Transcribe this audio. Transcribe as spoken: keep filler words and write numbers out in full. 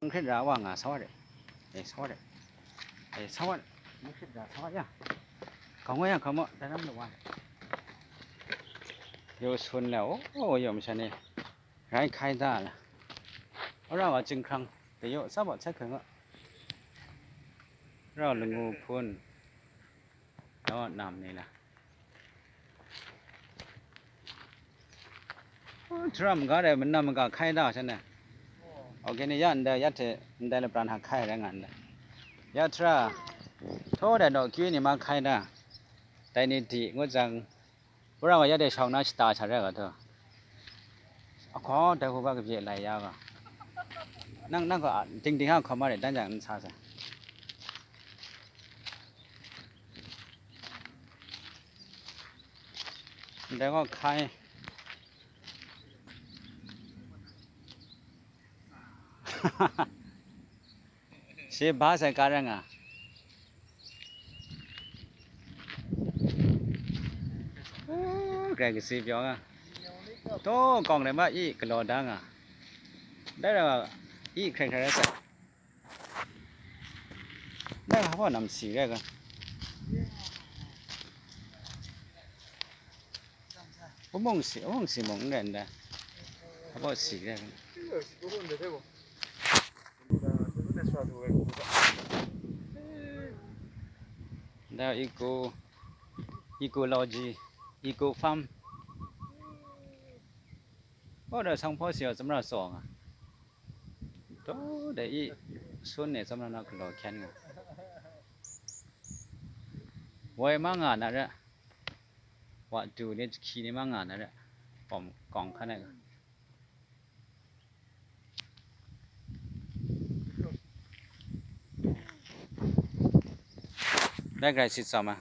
Hkrit ra wa nga sa wa de. Eh, sa wa de. Eh, sa wa de. Hkrit ra sa wa ya. Ka ngoi ya ka mo, da nam lo wa. Yo sun le, oh, oh, yo msha ne. Rai kai da la. Ora wa jingkrang, de yo sa ba sa kang. Ra lu ngu phun. Daw nam ni la. Tram ga de manam ga kai da sha ne. Okay ni ya nda ya te nda le pran ha kai re nga nda. Ya tra. Tho de no kyu ni ma kai da. Dai ni di ngut jang. Pura wa ya de shau na shita cha re ga to. A ko dai hu ba ga bye lai ya ga. Nang nang ko ding ding ha ko ma de dan jang sa sa. Ndai gaw hkai. Shi ba sai ka ra nga. Grai kasi pyaw nga. To kawng rai ma i galaw da nga. Dai ra i hkrai hkrai rai sai. Dai ga hpa nam si rai ga. Wamung si, wamung si mung n rai n dai. Hpa si rai ga. Da eco, ecology, eco farm. Hpa da sang hpa si a tsamra tsawng a. Daw de i sun ne tsamra na galaw hkyan nga. Woi ma nga na re. Wa du ni jahki ni ma nga na re. Kawng, kawng hkan ai ga. Dai grai sit tsawm ai.